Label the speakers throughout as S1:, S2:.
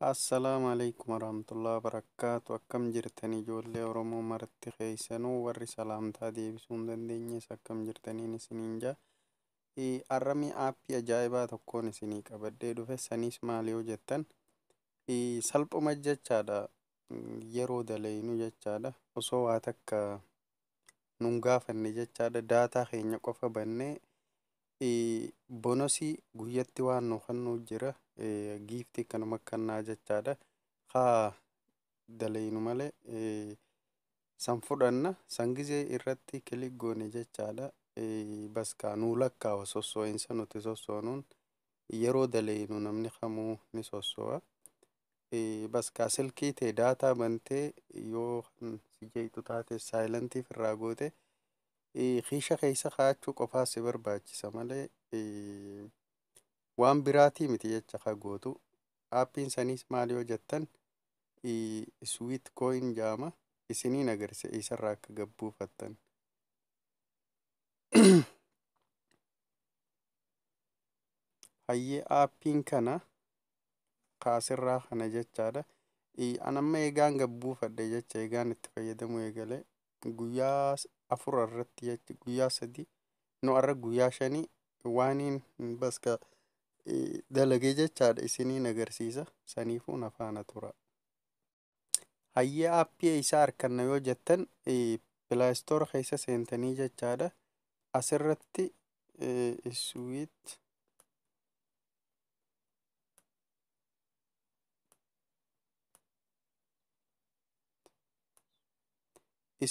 S1: Assalaamu alaikum warahmatullahi wabarakatuh. Akkam jirtanii ijoollee Oromoo marti keessanuu warri salaamtaa deebisuu hin dandeenyes akkam jirtaniin isiniin jaa. Arramii aappii ajaa'ibaa tokkoon isinii qabadhee dhufe saniis maal yoo jettan salphuma jechaadha, yeroo daleynu jechaadha, osoo waa takka nun gaafanne jechaadha, daataa keenya qofa bannee bonosii guyyatti waan nu kennuu jira, giiftii kanuma kannaa jechaadha. Haa daleynu malee san fudhanna san gizee irratti click goone jechaadha. Bas kaa nuu lakkaawa sossoo'insa nuti sossoonuun yeroo daleynu namni kamuu ni sossoo'a. Bas kaa silkii ta'e daataa bantee yoo si jeeqxu taate saayilantii irraa goote kiisha keessa kaa'achuu qofaa si barbaachisa malee waan biraatii miti jecha ka gootu. Aappiin saniis maal yoo jettan Sweatcoin jaama isiniin agarsiisa isarraa akka gabbuufattan. Hayyee aappiin kana kaasirraa kana jechaadha. An amma eegaan gabbuufadhe jecha eegaan itti fayyadamuu eegale guyyaa 4 irratti jecha guyyaa 3 no arra guyyaa 5 waaniin baska dalagee jechaadha isiniin agarsiisa, saniifuu na faana tura. Hayyee aappii isaa harkanna yoo jettan Play Store keessa seentanii jechaadha. Asirratti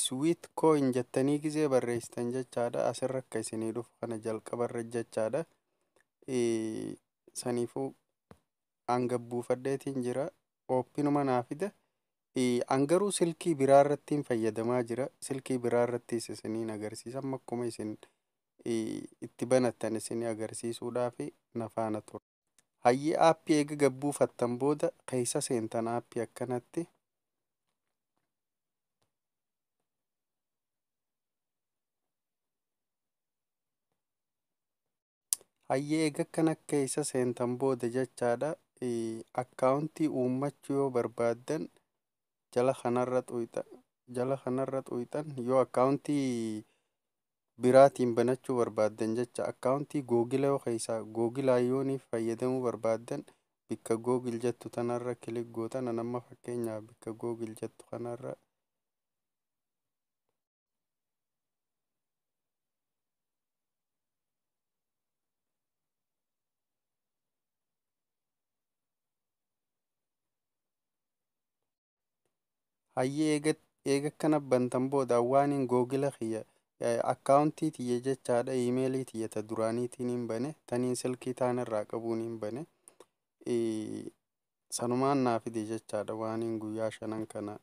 S1: Sweatcoin jettanii gizee barreessitan jechaadha. Asirra akka isinii dhufu kana jalqabarra jechaadha. Saniifuu an gabbuufadheetiin jira. Oopinuma naa fida. An garuu silkii biraa irrattiin fayyadamaa jira. Silkii biraa irrattis isiniin agarsiisa. Amma akkuma isin itti banattan isinii agarsiisuudhaaf na faana tura. Hayyee aappii eega gabbuufattan booda keessa seentan aappii akkanatti. Hayyee eega akkana keessa seentan booda jechaadha. Akkaawuntii uummachuu yoo barbaaddan jala kanarra xuyixan yoo akkaawuntii biraatiin banachuu barbaaddan jecha akkaawuntii googila yoo keessaa googilaa yooniif fayyadamuu barbaaddan bikka googil jettu tanarra click gootan. An amma fakkeenyaaf bikka googil jettu kanarra hayyee eega akkana bantan booda waaniin googila kiyya akkaawuntii tiyya jechaadha, iimeelii tiyya ta duraaniitiin hin bane, taniin silkii taanirraa qabuun hin bane, sanumaan naa fide jechaadha waaniin guyyaa 5 kana.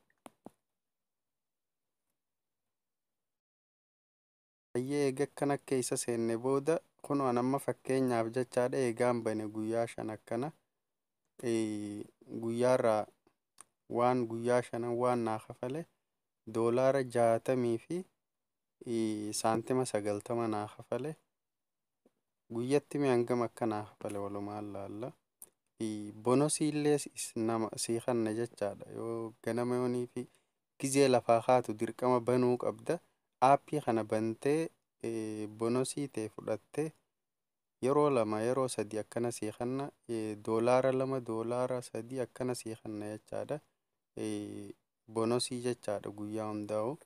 S1: Hayyee eega akkana keessa seenne booda kunoo an amma fakkeenyaaf jechaadha eegaan bane guyyaa 5 akkana guyyaarraa waan guyyaa 5 waan naa kafale doolaara 60 fi saantima 90 naa kafale. Guyyatti mi hangam akka naa kafale walumaan laalla. Bonosii illee nama sii kanna jechaadha. Yoo ganama yoonii fi gizee lafaa kaatu dirqama banuu qabda. Aappii kana bantee bonosii ta'e fudhattee yeroo 2 yeroo 3 akkana sii kanna, doolaara 2 doolaara 3 akkana sii kanna jechaadha. Bonosii jechaadha guyyaa hundaa'u.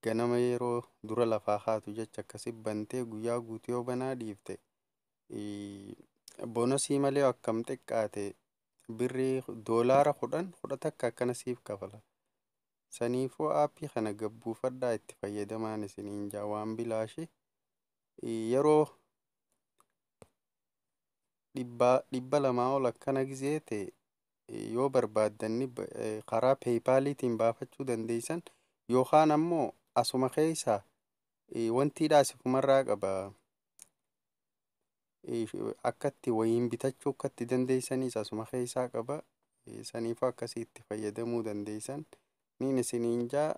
S1: Ganama yeroo dura lafaa kaatu jecha akkasi bantee guyyaa guutuu yoo banaa dhiifte bonosii malee akkam xiqqaate birrii doolaara 10 11 akkana siif kafala. Saniifuu aappii kana gabbuufadhaa itti fayyadamaan isiniin jaa waan bilaashi yeroo 200 ol akkana gizee ta'e yoo barbaaddan karaa peepaaliitiin baafachuu dandeessan yookaan ammoo asuma keessaa wantiidhaa sifumarraa qaba. Akkatti wayiin bitachuu akkatti dandeessanis asuma keessaa qaba. Saniifuu akkasii itti fayyadamuu dandeessan. Niin isiniin jaa.